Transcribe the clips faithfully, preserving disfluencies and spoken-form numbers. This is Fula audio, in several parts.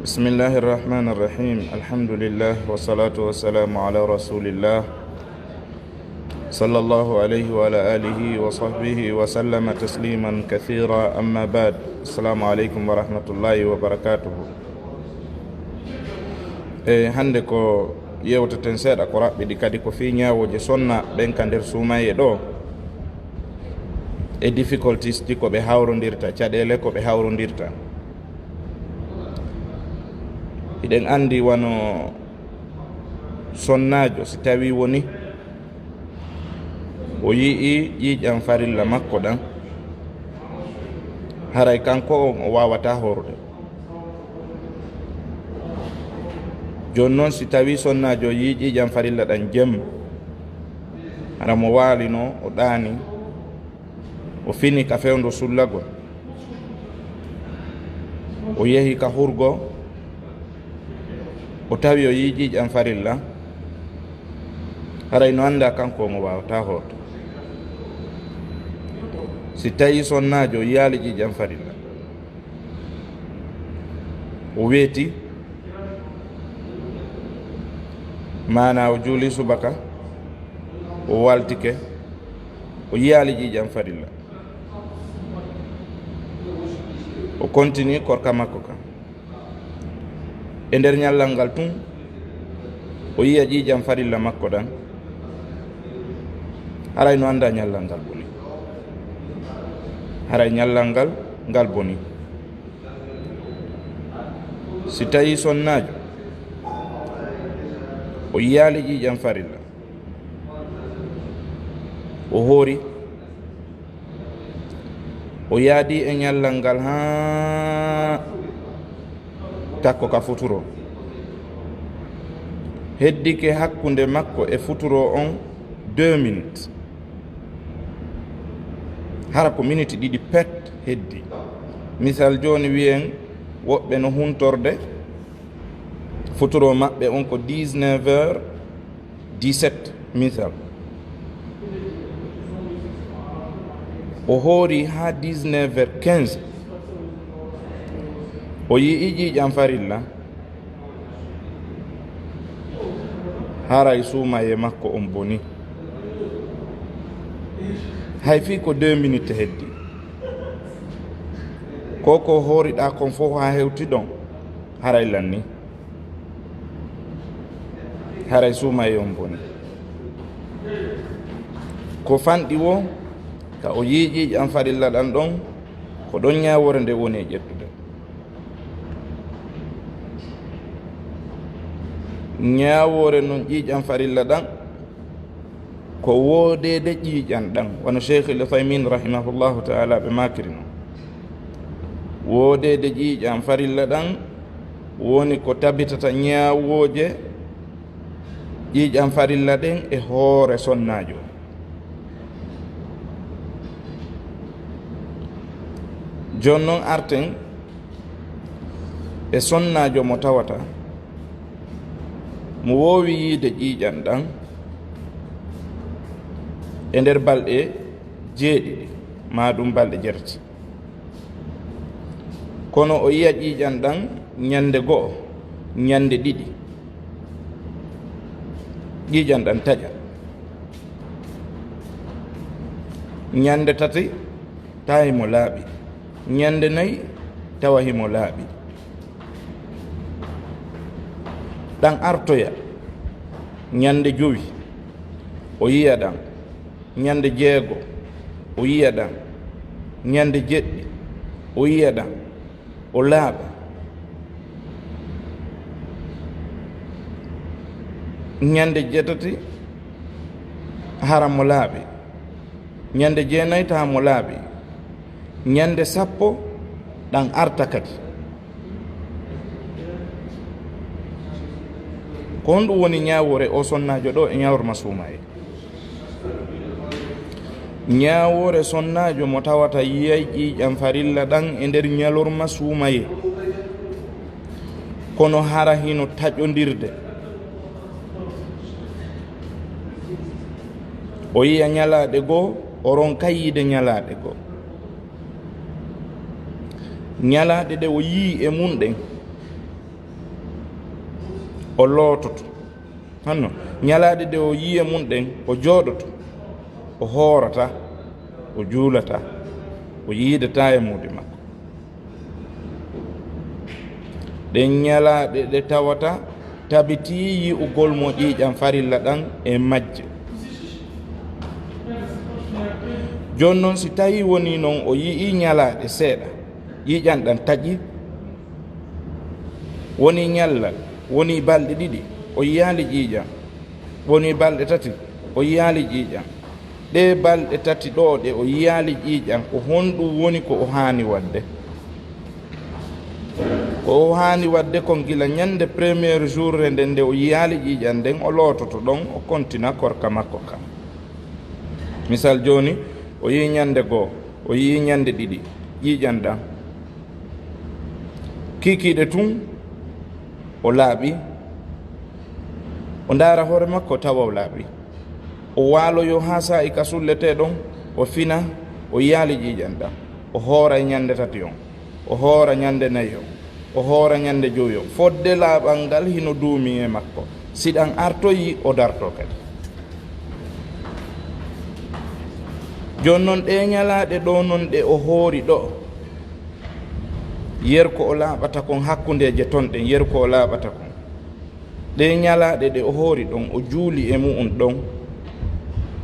بسم الله الرحمن الرحيم. الحمد لله والصلاة والسلام على رسول الله صلى الله عليه وعلى آله وصحبه وسلم تسليما كثيرا. أما بعد. السلام عليكم ورحمة الله وبركاته. E hannde ko yewteten seeɗa ko raɓɓiɗi kadi ko fii ñaawooje sonna ɓen ka nder suumaye ɗo, e difficulties ɗi ko ɓe hawrondirta, caɗeele ko ɓe hawrondirta. Hiɗen anndi wano sonnaajo si tawii woni o yi'ii ƴiiƴan farilla makko ɗan, haray kanko on o waawataa horude. Jooni non, si tawii sonnaajo yi'ii ƴiiƴan farilla ɗan jemma, hara mo waalino, o ɗaani, o fini ka fewndo sullagol, o yehi ka hurgo, o tawi o yi'ii ƴiiƴan farilla, haray no anndaa kanko on o waawataa horude. Si tawii sonnaajo yi'aali ƴiiƴan farilla, o weeti, maanaa o juuli subaka, o waaltike, o yi'aali ƴiiƴan farilla, o kontinii korka makko kan. E nder ñallal ngal tun, o yi'a ƴiiƴan farilla makko ɗan, haray no anndaa ñallal ngal bonii. Haray ñallal ngal, ngal bonii. Si tawii sonnaajo, o yi'aali ƴiiƴan farilla, o hoori, o yaadii e ñallal ngal haa takko ka futuro. Heddike hakkunde makko e futuro on deux minutes. Hara ko miniti ɗiɗi pet heddi. Misal jooni wi'en woɓɓe no huntorde futuro maɓɓe on ko dix-neuf heures dix-sept, misal. O hoori haa dix-neuf heures quinze. O yi'ii ƴiiƴan farilla. Haray suumaye makko on bonii. Hay fii ko deux minutes heddi. Ko ko hooriɗaa kon fow haa hewti ɗon, haray lannii. Haray suumaye on bonii. Ko fanɗi woo, ka o yi'ii ƴiiƴan farilla ɗan ɗon, ko ɗon ñaawoore nden woni e ƴettude. Ñaawoore non ƴiiƴan farilla ɗan, ko woodeede ƴiiƴan ɗan, wano Cheikhul Uthaymin rahimahullahu ta'ala ɓe maakiri non. Woodeede ƴiiƴan farilla ɗan woni ko tabitata ñaawooje ƴiiƴan farilla ɗen e hoore sonnaajo. Jooni non arten e sonnaajo mo tawata mo woowi yi'ude ƴiiƴan ɗan e nder balɗe jeeɗiɗi, maa ɗum balɗe jeetati. Kono o yi'a ƴiiƴan ɗan ñande go'o, ñande ɗiɗi, ƴiiƴan ɗan taƴa. Ñande tati, tawa himo laaɓi. Ñande nayi, tawa himo laaɓi. Ɗan artoya ñande jowi, o yi'a ɗan. Ñande jeego, o yi'a ɗan. Ñande jeɗɗi, o yi'a ɗan, o laaɓa. Ñande jeetati, hara mo laaɓi. Ñande jeenayi, tawa mo laaɓi. Ñande sappo, ɗan arta kadi. Ko honɗum woni ñaawoore oo sonnaajo ɗoo e ñalorma suumaye? Ñaawoore sonnaajo mo tawata yi'ay ƴiiƴan farilla ɗan e nder ñalorma suumaye, kono hara hino taƴondirde. O yi'a ñalaaɗe goo, o ronka yi'ude ñalaaɗe goo. Ñalaaɗe ɗe o yi'i e mun ɗen, O loototo. Hanno, ñalaaɗe ɗe o yi'i e mum ɗen, o jooɗoto. O hoorataa, o juulataa, o yiidataa e muuɗi makko. Ɗen ñalaaɗe ɗe tawata tabitii yi'ugol mo ƴiiƴan farilla ɗan e majje. Jooni non, si tawii wonii non o yi'ii ñalaaɗe seeɗa, ƴiiƴan ɗan taƴii, wonii ñallal, wonii balɗe ɗiɗi, o yi'aali ƴiiƴan, wonii balɗe tati, o yi'aali ƴiiƴan. Ɗee balɗe tati ɗoo ɗe o yi'aali ƴiiƴan, ko honɗum woni ko o haani waɗde? Ko o haani waɗde kon, gila ñande premier jour nden nde o yi'aali ƴiiƴan nden, o loototo ɗon, o kontina korka makko kan. Misal jooni, o yi'i ñande goo, o yi'i ñande ɗiɗi, ƴiiƴan ɗan. Kiikiiɗe tun, o laaɓi. O ndaara hoore makko, tawa o laaɓi. O waaloyoo haa saa'i ka sulletee ɗon, o fina, o yi'aali ƴiiƴan ɗan. O hoora e ñande tati on, o hoora ñande nayi on, o hoora ñande jowi on. Fodde laaɓal ngal hino duumii e makko. Si ɗan artoyii, o dartoo kadi. Jooni non, ɗee ñalaaɗe ɗoo non ɗe o hoori ɗoo, yeru ko o laaɓata kon, hakkundeeje ton ɗen, yeru ko o laaɓata kon. Ɗee ñalaaɗe ɗe o hoori ɗon, o juuli e mu'un ɗon,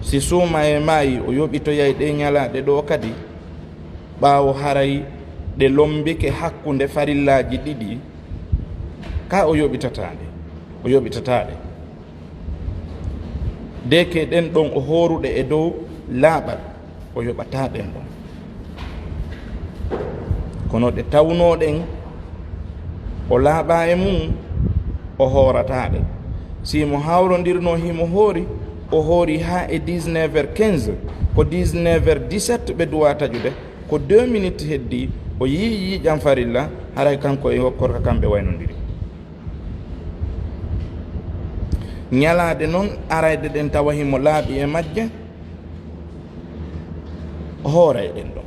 si suumayee maayii, o yoɓitoyay ɗee ñalaaɗe ɗoo kadi, ɓaawo haray ɗe lombike hakkunde farillaaji ɗiɗi, kaa o yoɓitataa ɗe? O yoɓitataa ɗe. Deeke ɗen ɗon o hooruɗe e dow laaɓal, o yoɓataa ɗen ɗon. Kono ɗe tawnoo ɗen, o laaɓaa e mum, o hoorataa ɗe. Si mo hawrondirnoo himo hoori, o hoori haa e dix-neuf heures quinze, ko dix-neuf heures dix-sept ɓe duwaa taƴude, ko deux minutes heddii, o yi'i ƴiiƴan farilla, haray kanko e korka kan ɓe waynondiri. Ñalaaɗe non arayɗe ɗen tawa himo laaɓi e majje, o hooray ɗen ɗon.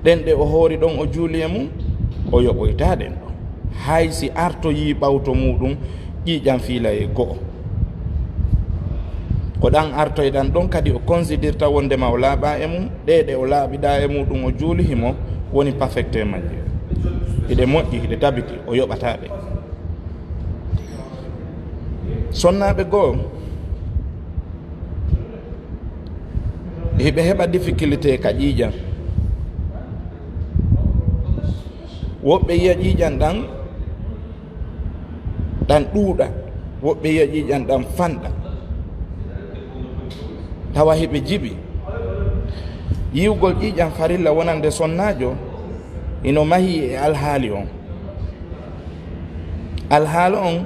Ɗen ɗe o hoori ɗon, o juuli e mum, o yoɓoytaa ɗen ɗon. Hay si artoyii ɓawto muuɗum ƴiiƴan fiilayee go'o. Ko ɗan artoyɗan ɗon kadi o considirta wondema o laaɓaa e mum, ɗee ɗe o laaɓiɗaa e muuɗum o juuli, himo woni parfait e majje. Hiɗe moƴƴi, hiɗe tabiti, o yoɓataa ɗe. Sonnaaɓe goo, hiɓe heɓa difficulté ka ƴiiƴan. Woɓɓe yi'a ƴiiƴan ɗan, ɗan ɗuuɗa, woɓɓe yi'a ƴiiƴan ɗan fanɗa. Tawa hiɓe jiɓi. Yi'ugol ƴiiƴan farilla wonande sonnaajo hino mahii e alhaali on. Alhaali on,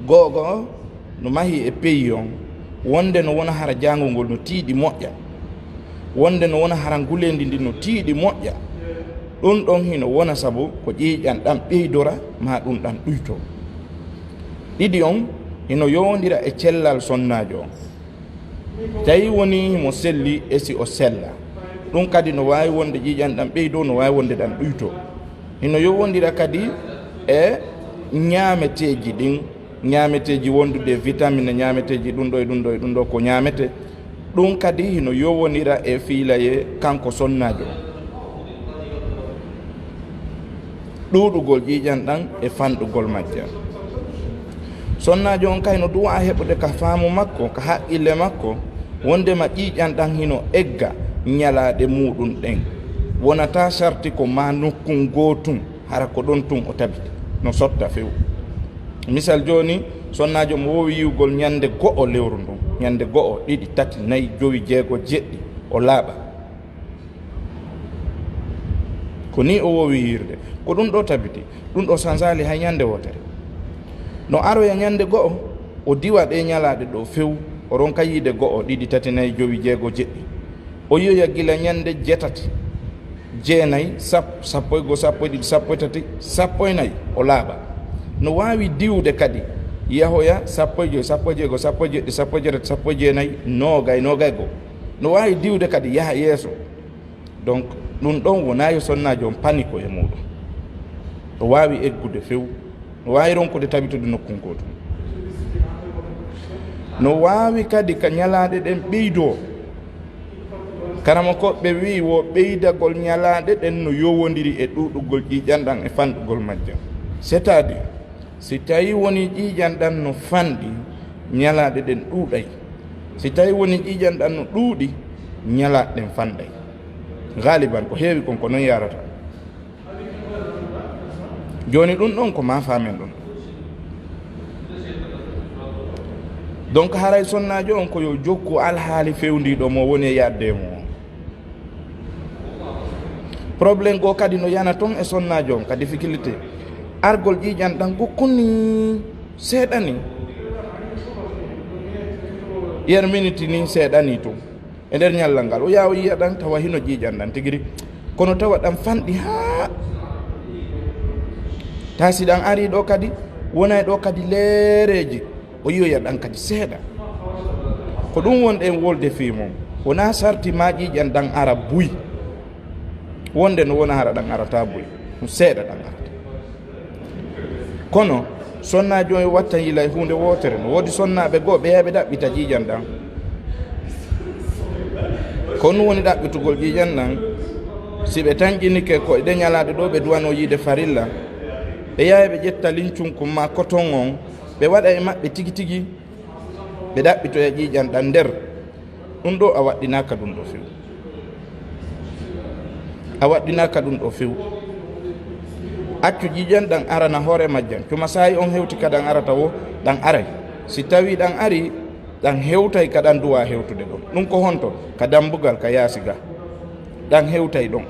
go'o go'o, no mahii e peyi on, wonde no wona hara jaango ngol no tiiɗi moƴƴa, wonde no wona hara nguleendi ndin no tiiɗi moƴƴa. Ɗun ɗon hino wona sabu ko ƴiiƴan ɗan ɓeydora, maa ɗun ɗan ɗuytoo. Ɗiɗi on hino yowondira e cellal sonnaajo on. Tawi wonii himo selli, e si o sella, ɗun kadi no waawi wonde ƴiiƴan ɗan ɓeydoo, no waawi wonde ɗan ɗuytoo. Hino yowondira kadi e ñaameteeji ɗin, ñaameteeji wondude e vitamine, ñaameteeji ɗun ɗoo e ɗun ɗoo e ɗun ɗoo ko ñaamete. Ɗun kadi hino yowondira e fiilayee kanko sonnaajo on. Ɗuuɗugol ƴiiƴan ɗan e fanɗugol majjan. Sonnaajo on kay no duwaa heɓude ka faamu makko, ka haqqille makko, wondema ƴiiƴan ɗan hino egga ñalaaɗe muuɗun ɗen. Wonataa sarti ko maa nokkun gootun, hara ko ɗon tun o tabiti, no sotta few. Misal jooni, sonnaajo mo woowi yi'ugol ñande go'o lewru ndun, ñande go'o, ɗiɗi, tati, nayi, jowi, jeego, jeɗɗi, o laaɓa. Ko nii o woowi yi'irde. Ko ɗun ɗoo tabiti. Ɗun ɗoo sansaali hay ñande wootere. No aroya ñande go'o, o diwa ɗee ñalaaɗe ɗoo few, o ronka yi'ude go'o, ɗiɗi, tati, nayi, jowi, jeego, jeɗɗi. O yi'oya gila ñande jeetati, jeenayi, sappo, sappo e go'o, sappo e ɗiɗi, sappo e tati, sappo e nayi, o laaɓa. No waawi diwude kadi, yahoya sappo e jowi, sappo e jeego, sappo e jeɗɗi, sappo e jeetati, sappo e jeenayi, noogay, noogay e go'o. No waawi diwude kadi, yaha yeeso. Donc, ɗun ɗon wonaa yo sonnaajo on paniko e muuɗum. O waawi eggude few. O waawi ronkude tabitude nokkun gootun. No waawi kadi ka ñalaaɗe ɗen ɓeydoo. Karamokooɓe wi'i wo ɓeydagol ñalaaɗe ɗen no yowondiri e ɗuuɗugol ƴiiƴan ɗan e fanɗugol majjan. C'est-à-dire, si tawii wonii ƴiiƴan ɗan no fanɗi, ñalaaɗe ɗen ɗuuɗay. Si tawii wonii ƴiiƴan ɗan no ɗuuɗi, ñalaaɗe ɗen fanɗay. Gaaliban ko heewi kon ko non yarata. Jooni ɗun ɗon ko maa faamen ɗun. Donc haray sonnaajo on ko yo jokku alhaali fewndiiɗo mo woni e yaadde e mo on. Problème goo kadi no yana ton e sonnaajo on ka difficulté. Argol ƴiiƴan ɗan ko kunni seeɗani. Yer miniti ni seeɗani tun. E nder ñallal ngal, o yaha o yiya ɗan, tawa hino ƴiiƴan ɗan tigi ri. Kono tawa ɗan fanɗi haa. Taa si ɗan arii ɗoo kadi, wonay ɗoo kadi leereeji, o yiyoya ɗan kadi seeɗa. Ko ɗun wonɗen wolde fii mun. Wonaa sarti maa ƴiiƴan ɗan ara buy. Wonde no wona hara ɗan arata buy. Ɗun seeɗa ɗan arata. Kono, sonnaajo on wattan yila e huunde wootere. No woodi sonnaaɓe goo, ɓe yaha ɓe ɗaɓɓita ƴiiƴan ɗan. Ko ɗun woni ɗaɓɓitugol ƴiiƴan ɗan. Si ɓe tanƴinike ko e ɗee ñalaaɗe ɗoo ɓe duwanoo yiide farilla, ɓe yaha ɓe ƴetta lincunku maa koton on, ɓe waɗa e maɓɓe tigi tigi, ɓe ɗaɓɓitoya ƴiiƴan ɗan nder. Ɗun ɗoo a waɗɗinaaka ɗun ɗoo few. A waɗɗinaaka ɗun ɗoo few. Accu ƴiiƴan ɗan arana hoore majjan. Tuma saa'i on hewti ka ɗan arata woo, ɗan aray. Si tawii ɗan arii, ɗan hewtay ka ɗan duwaa hewtude ɗon. Ɗun ko honto? Ka dambugal ka yaasi ga. Ɗan hewtay ɗon.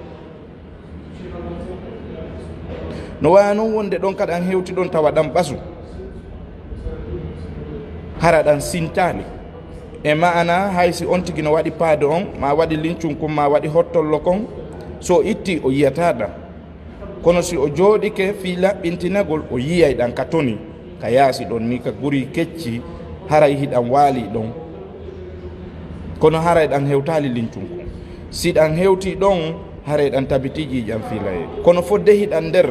No waawi non wonde ɗon ka ɗan hewti ɗon tawa ɗan ɓasu. Hara ɗan sintaali. E ma'ana hay si on tigi no waɗi paado on, maa waɗi lincun kun, maa waɗi hottollo kon, si o itti o yiyataa ɗan. Kono si o jooɗike fii laɓɓintinagol, o yiyay ɗan ka toni. Ka yaasi ɗon ni ka guri kecci, haray hiɗan waali ɗon. Kono haray ɗan hewtaali lincun kun. Si ɗan hewtii ɗon, haray ɗan tabitii ƴiiƴan fiilayee. Kono fodde hiɗan nder,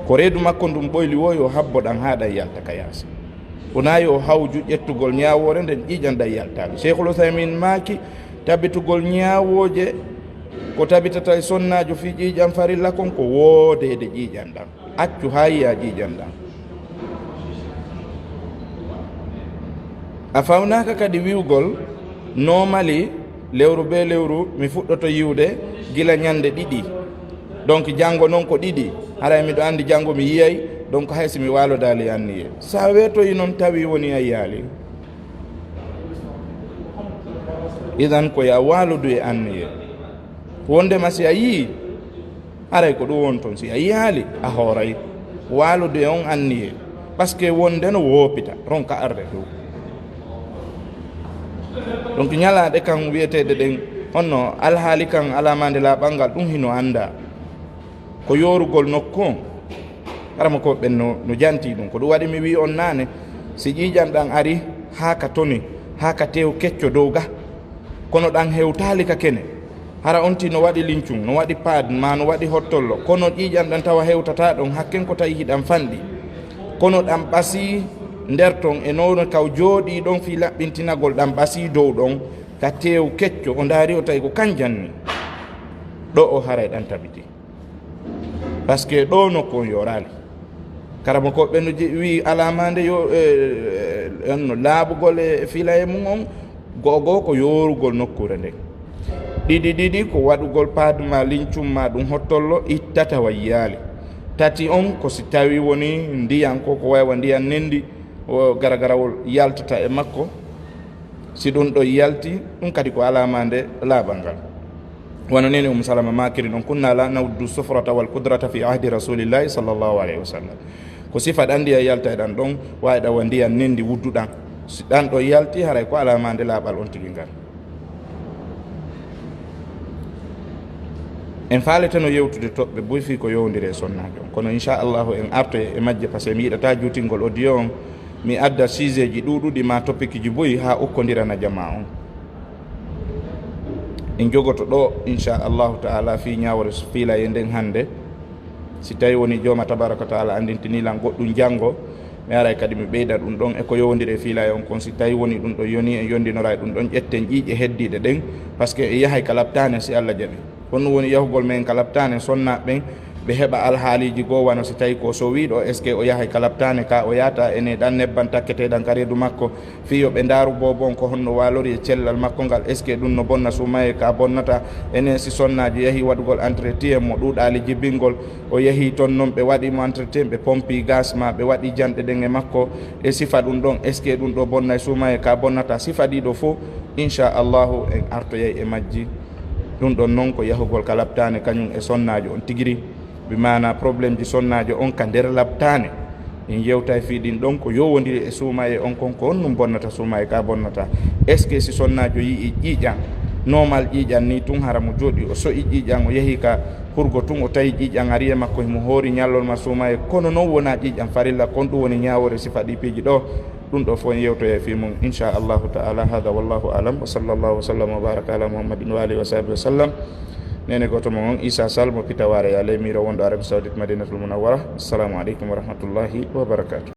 ko reedu makko ndun ɓoyli woo yo habbo ɗan haa ɗan yalta ka yaasi. Wonaa yo hawju ƴettugol ñaawoore nden ƴiiƴan ɗan yaltaali. Cheikhul Uthaymin maaki, tabitugol ñaawooje ko tabitata e sonnaajo fii ƴiiƴan farilla kon ko woodeede ƴiiƴan ɗan. Accu haa yiya ƴiiƴan ɗan. A fawnaaka kadi wi'ugol, "Normally, lewru bee lewru, mi fuɗɗoto yi'ude gila ñande ɗiɗi. Donc, janngo non ko ɗiɗi. Haray miɗo anndi janngo mi yiyay, donc hay si mi waalodaali anniyee." Si a weetoyi non tawi woni a yiyaali. Idan ko yo a waalodu e anniyee. Wondema si a yii, haray ko ɗun woni ton. Si a yiyaali, a hooray. Waalodu e on anniyee. Parce que wonde no woopita, ronka arde dow. Donc, ñalaaɗe kan wi'eteeɗe ɗen, honno alhaali kan alamaande laaɓal ngal, ɗun hino anndaa. Ko yoorugol nokku on. Karamokooɓe ɓen no, no jantii ɗun. Ko ɗun waɗi mi wi'i on naane, si ƴiiƴan ɗan ari haa ka toni, haa ka tew kecco dow ga, kono ɗan hewtaali ka kene. Hara on tii no waɗi lincun, no waɗi paad, maa no waɗi hottollo, kono ƴiiƴan ɗan tawa hewtataa ɗon, hakken ko tawi hiɗan fanɗi. Kono ɗan ɓasii nder ton e noone kaw jooɗii ɗon fii laɓɓintinagol, ɗan ɓasii dow ɗon ka tew kecco, o ndaari o tawi ko kan janni. Ɗoo o haray ɗan tabiti. Parce que ɗoo nokku on yooraali. Karamokooɓe ɓen no je-, wi'i alamaande yo, eh, eh, no laaɓugol e filaye mum on, go'o go'o ko yoorugol nokkuure nden. Ɗiɗi ɗiɗi ko waɗugol paadu maa lincum maa ɗum hottollo itta tawa yiyaali. Tati on ko si tawi woni ndiyan ko, ko waywa ndiyan nendi, o garagarawol yaltata e makko. Si ɗum ɗo yalti, ɗum kadi ko alamaande laaɓal ngal. Wano nene Ummu Salama maakiri ɗon, "Kunna la nawuddu sufrata wal qudrata fi ahdi Rasulillahi sallallahu alayhi wa sallam." Ko sifa ɗan ndiyan yaltayɗan ɗon, wayɗa wa ndiyan nendi wudduɗan. Si ɗan ɗo yalti, haray ko alamaande laaɓal on tigi ngal. En faaleteno yewtude toɓɓe buy fii ko yowndiri e sonnaajo on. Kono inchallahu en artoy e majje, parce que mi yiɗata juutingol audio on. Mi adda sujet ji ɗuuɗuɗi maa topic ji buy haa ukkondirana jamaa on. En jogoto ɗo, inchallahu taala, fii ñaawore fiilaye nden hannde. Si tawi woni jooma tabaraka wa taala anndintini lan goɗɗum janngo, Mi aray kadi mi ɓeyda ɗum ɗon e ko yowondiri e fiilaaye on kon. Si tawi woni ɗum ɗon yoni, en yondinoray ɗum ɗon, ƴetten ƴiiƴe heddiiɗe ɗen, parce que en yahay ka laɓtaane si Allah jaɓi. Honɗum woni yahugol men ka laɓtaane? Sonnaaɓe ɓen, ɓe heɓa alhaaliiji goo, wano si tawi ko sowiiɗo, est-ce que o yahay ka laɓtaane ka o yaata, ene ɗan nebban takketeeɗan ka reedu makko, fii yo ɓe ndaaru boobo on ko honno waalori e cellal makko ngal, est-ce que ɗum no bonna suumaye ka bonnata? Enen si sonnaajo yahi waɗugol entretien mo ɗuuɗaali jibingol, o yahi ton non ɓe waɗi mo entretien, ɓe pompi gas ma ɓe waɗi janɗe ɗen e makko, e sifa ɗum ɗon, est-ce que ɗum ɗo bonna e suumaye ka bonnata? Sifa ɗiɗo fof, inchallahu, en artoyay e majji. Ɗum ɗon non ko yahugol ka laɓtaane kañum e sonnaajo on tigiri. Bi maana problème ji sonnaajo on ka nder laɓtaane. En yewtay fii ɗin ɗon ko yowondiri e suumaye on kon, ko honɗum bonnata suumaye ka bonnata. Est-ce que si sonnaajo yi'i ƴiiƴan, normal ƴiiƴan ni tun, hara mo jooɗi o so'i ƴiiƴan, o yahi ka hurgo tun, o tawi ƴiiƴan ari e makko, himo hoori ñallol ma suumaye, kono non wona ƴiiƴan farilla, kon ɗum woni ñaawore sifa ɗi piiji ɗo. Ɗum ɗo fof en yewtoyay fii mum, inchallahu taala. Hada wallahu alam, wa sallallahu wa sallam wa baraka ala Muhammadin wa alihi wa sahbihi wa sallam. Neene gooto mon on, Isa Sall mo Pitawaare, ya leymiiro wonɗo Arabie Saoudite, Madinatul Munawwara. Assalamu aleykum wa rahmatullahi wa barakatuh.